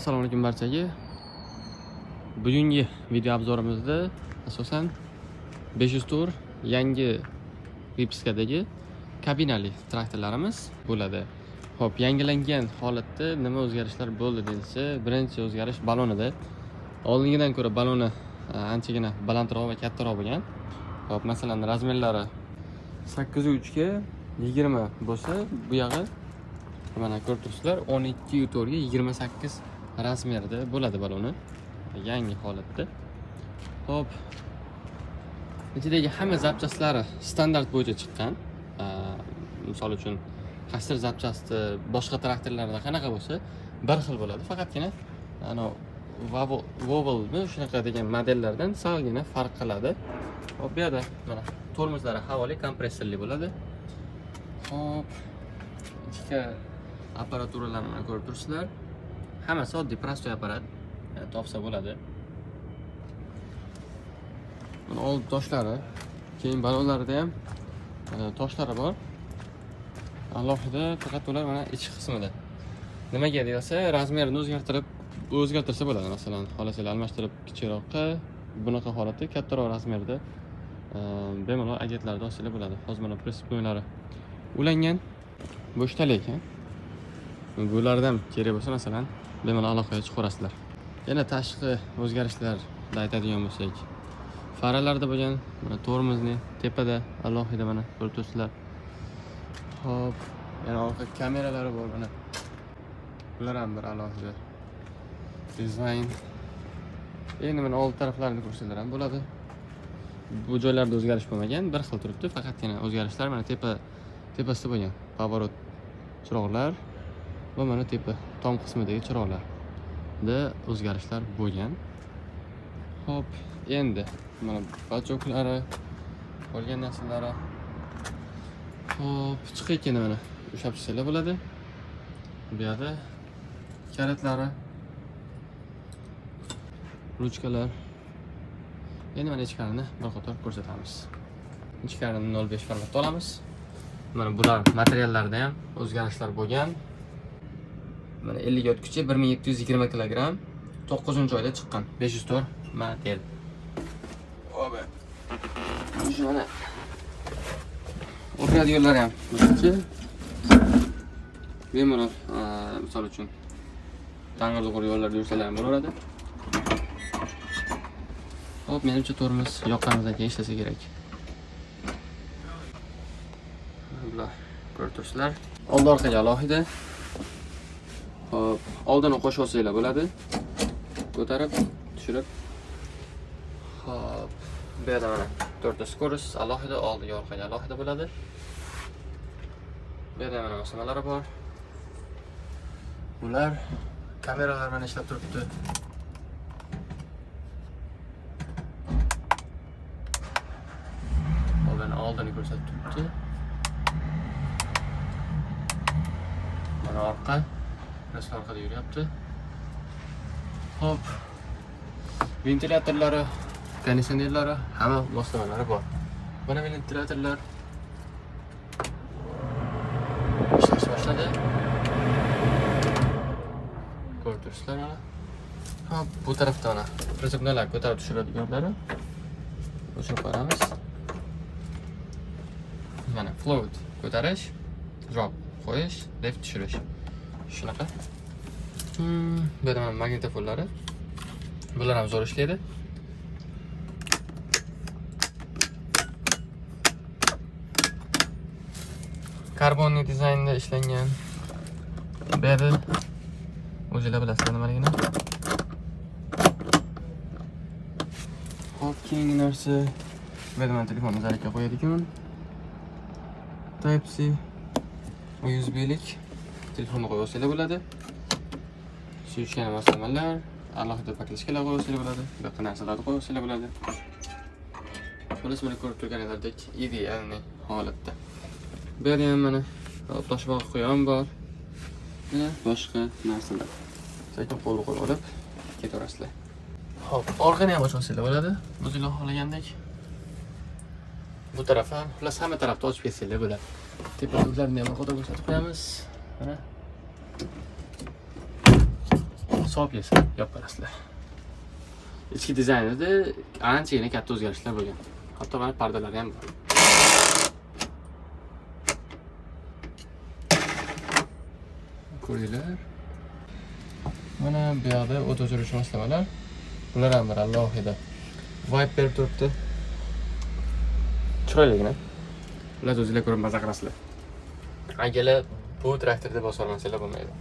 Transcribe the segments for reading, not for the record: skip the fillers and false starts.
Assalomu alaykum barchaga. Bugungi video обзор imizda asosan 504 yangi выпуска dagi kabinali traktorlarimiz bo'ladi. Xo'p, yangilangan holatda nima o'zgarishlar bo'ldi deyilsa, birinchi o'zgarish balonida. Oldingidan ko'ra baloni anchagina balandroq va kattaroq bo'lgan. Xo'p, masalan, размер lari 8.3 ga 20 bo'lsa, bu yog'i mana ko'rib turibsizlar, 12.4 ga 28 размер da bo'ladi baloni yangi holatda. Xo'p, ichidagi hamma запчасть lari standart bo'yicha chiqqan. Misol uchun, qaysidir запчасть i boshqa traktorlarda qanaqa bo'lsa, bir xil bo'ladi. Faqatgina ana Vovelmi shunaqa degan modellardan salgina farq qiladi. Xo'p, bu yerda mana tormozlari havoli kompressorli bo'ladi. Xo'p, ichki apparaturalarni mana ko'rib turibsizlar. Hammasi oddiy простой apparat. Topsa bo'ladi. Buni old toshlari, keyin balonlarida ham toshlari bor. Alohida, faqat ular mana ichki qismida. Nimaga deyilsa, размер ini o'zgartirib o'zgartirsa bo'ladi. Masalan, xohlasanglar almashtirib kichikroqqa, bunaqa holatda kattaroq размер da bemalol agentlarda olsanglar bo'ladi. Hozir mana прицепной lari ulangan. Bo'shtali ekan. Bulardan kerak bo'lsa, masalan, bemalol aloqaga chiqaverasizlar. Yana tashqi o'zgarishlarda aytadigan bo'lsak, faralarda bo'lgan, mana tormozni tepada alohida mana ko'rib turibsizlar. Xo'p, yana orqa kameralari bor mana. Bular ham bir alohida dizayn. Endi mana old taraflarini ko'rsanglar ham bo'ladi. Bu joylarda o'zgarish bo'lmagan, bir xil turibdi, faqatgina o'zgarishlar mana tepasida bo'lgan. Поворот chiroqlar va mana tepa tom qismidagi chiroqlarda o'zgarishlar bo'lgan. Xo'p, endi mana бачок lari, qolgan narsalari. Xo'p, chiqayotganda mana ushlab tushsalar bo'ladi. Bu yerda kalitlari, ruchkalar. Endi mana ichkarini bir qator ko'rsatamiz. Ichkarini 0.5 formatda olamiz. Mana bular materiallarda ham o'zgarishlar bo'lgan. Mana 50 yotkuchi 1720 kilogramm 9-oyda chiqqan 504 model. Oba. Shu mana o'rnatgan yo'llari ham bo'lishi. Bemalol, misol uchun dang'ir yo'llarda yursalar ham bo'laveradi. Xo'p, menimcha tormoz yoqqanimizdan keyin ishlasa kerak. Bular ko'rib turibsizlar. Oldi orqaga alohida. Xo'p, oldini qo'shib olsanglar bo'ladi. Ko'tarib, tushirib. Xo'p, bu yerda mana to'rtta скорость alohida, oldiga orqaga alohida bo'ladi. Bu yerda mana moslamalari bor. Bular kameralar mana ishlab turibdi. Hop, mana oldini ko'rsatib turibdi. Mana orqa, rost orqada yuryapti. Xo'p. Ventilyatorlari, konditsionerlari, hamma moslamalari bor. Mana ventilyatorlar ishlash boshladi. Ko'rib turibsizlar mana. Xo'p, bu tarafda mana прицепной lar ko'tarib tushiradiganlari. O'chirib qo'yamiz. Mana float ko'tarish, drop qo'yish, lift tushirish. Shunaqa. Bu yerda mana magnitofonlari. Bular ham zo'r ishlaydi. Karbonli dizaynda ishlangan. Bu yerda o'zinglar bilasizlar nimaligini. Xo'p, keyingi narsa bu yerda mana telefonni zaryadga qo'yadigan Type C USB-lik telefonni qo'yib olsanglar bo'ladi. Suyushgan moslamalar, alohida покрышка lar qo'yib olsanglar bo'ladi. Bu yoqqa narsalarni qo'yib olsanglar bo'ladi. Xullas, mana ko'rib turganinglardek идеальный holatda. Bu yerda ham mana toshboq quyon bor. Mana boshqa narsalar. Sekin qo'lga qo'l olib ketaverasizlar. Xo'p, orqani ham ochib olsanglar bo'ladi. O'zinglar xohlagandek. Bu taraf ham, xullas hamma tarafni ochib ketsanglar bo'ladi. Tepa ularni ham bir qator ko'rsatib qo'yamiz. Mana. Hisobga yopib berasizlar. Ichki dizaynida anchagina katta o'zgarishlar bo'lgan. Hatto mana pardalari ham bor. Ko'ringlar. Mana bu yoqda o't o'chiruvchi moslamalar. Bular ham bir alohida vibe berib turibdi. Chiroyligina. Ular o'zinglar ko'rib maza qilasizlar. Akalar, bu traktorda bosa olmasanglar bo'lmaydi.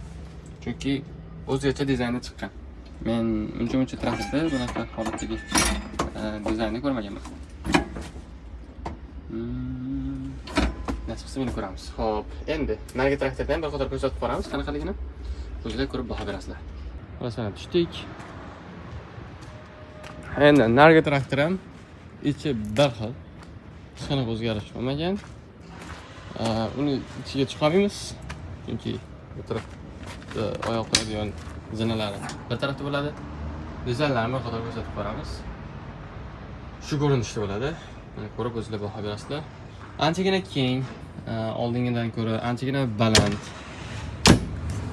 Chunki o'zgacha dizaynda chiqqan. Men uncha-muncha traktorda bunaqa holatdagi dizaynni ko'rmaganman. Nasib qilsa buni ko'ramiz. Xo'p, endi narigi traktorda ham bir qator ko'rsatib boramiz qanaqaligini. O'zinglar ko'rib baho berasizlar. Xullas, mana tushdik. Endi narigi traktor ham ichi bir xil. Hech qanaqa o'zgarish bo'lmagan. Uni ichiga chiqolmaymiz, chunki bu tarafda oyoq qo'yadigan zinalari bir tarafda bo'ladi. Dizaynlarini bir qator ko'rsatib boramiz. Shu ko'rinishda bo'ladi. Mana ko'rib o'zinglar baho berasizlar. Anchagina keng, oldingidan ko'ra anchagina baland.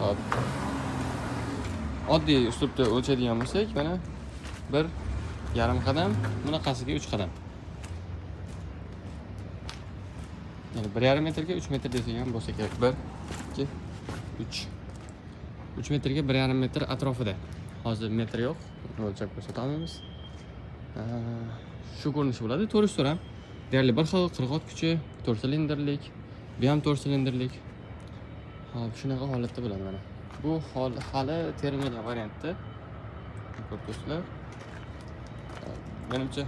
Hop. Oddiy uslubda o'lchaydigan bo'lsak, mana 1.5 qadam, bunaqasiga 3 qadam. Ya'ni 1.5 metrga 3 metr desak ham bo'lsa kerak. 1, 2, 3. 3 metrga 1.5 metr atrofida. Hozir metr yo'q, o'lchab ko'rsata olmaymiz. Shu ko'rinishi bo'ladi. To'rt ustun ham deyarli bir xil, 40 ot kuchi, 4 silindrlik, bu ham 4 silindrlik. Hop, shunaqa holatda bo'ladi mana. Bu hali terilmagan variantda. Ko'rib turibsizlar. Menimcha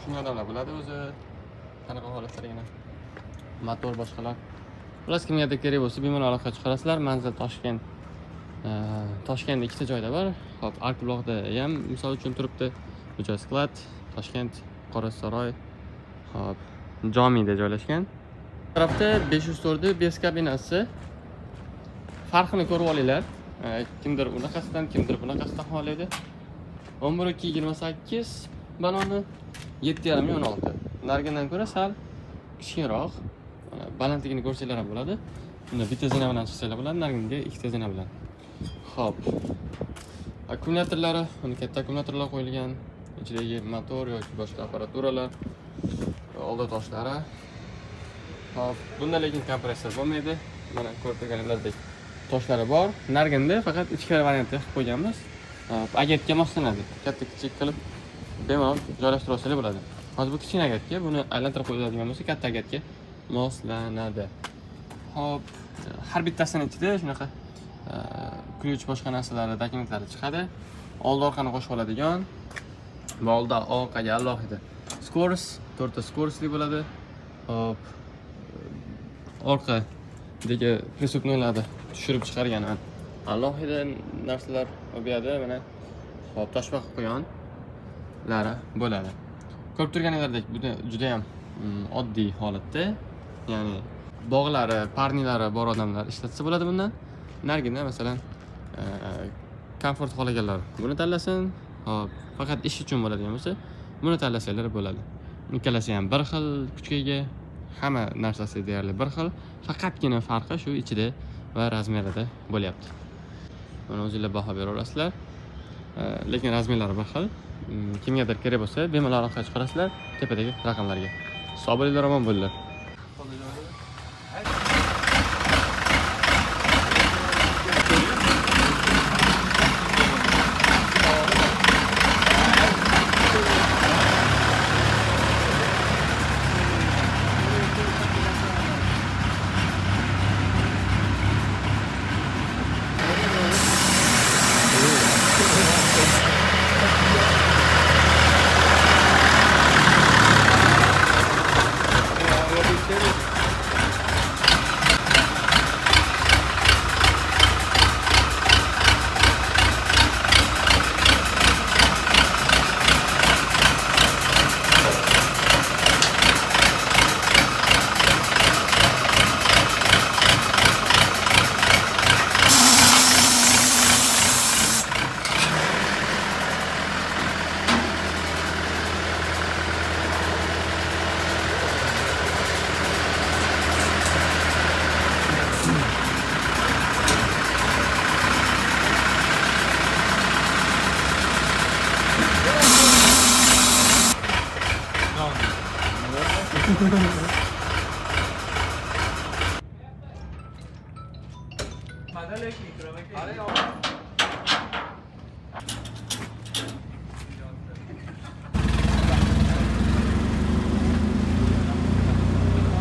shunga odamlar biladi o'zi qanaqa holatdaligini. Motor boshqalar. Xullas, kimgadir kerak bo'lsa bemalol aloqa chiqarasizlar. Manzil Toshkent. Toshkentda ikkita joyda bor. Hop, Ark-Buloqda ham misol uchun turibdi. Bu joy sklad, Toshkent, Qorasaroy. Hop, Jomiyda joylashgan. Bu tarafda 504 bez kabinasi. Farqini ko'rib olinglar. Kimdir unaqasidan, kimdir bunaqasidan xohlaydi. 11.228 baloni 7.5 16. Narigidan ko'ra sal kichikroq. Mana balandligini ko'rsanglar ham bo'ladi. Bunda bitta zina bilan chiqsanglar bo'ladi, narigiga ikkita zina bilan. Xo'p. Akkumulyatorlari, uni katta akkumulyatorlar qo'yilgan. Ichidagi motor yoki boshqa apparaturalar, oldi toshlari. Xo'p, bunda lekin kompressor bo'lmaydi. Mana ko'rib turganingizdek toshlari bor. Narginda faqat ichkari variantda qilib qo'yganmiz. Hop, agatga moslanadi. Katta kichik qilib bemalol joylashtirib olsanglar bo'ladi. Hozir bu kichkina agatga, buni aylantirib qo'yadigan bo'lsa katta agatga moslanadi. Xo'p, har bittasini ichida shunaqa ключ boshqa narsalari, dokumentlari chiqadi. Oldi orqani qo'shib oladigan va oldi orqaga alohida скорость, to'rtta скорость li bo'ladi. Xo'p, orqadagi прицепной larni tushirib chiqargan alohida narsalar bu yerda mana hop toshbaqa quyonlari bo'ladi. Ko'rib turganingizdek bu juda ham oddiy holatda, ya'ni bog'lari, parnilari bor odamlar ishlatsa bo'ladi bundan. Narigida masalan, komfort xohlaganlar buni tanlasin. Hop, faqat ish uchun bo'ladigan bo'lsa, buni tanlasanglar bo'ladi. Ikkalasi ham bir xil kuchga ega, hamma narsasi deyarli bir xil, faqatgina farqi shu ichida va razmerida bo'lyapti. Mana o'zinglar baho bera olasizlar. Lekin razmerlari bir xil. Kimgadir kerak bo'lsa, bemalol aloqa chiqarasizlar tepadagi raqamlarga. Sog' bo'linglar, omon bo'linglar. Ja, jag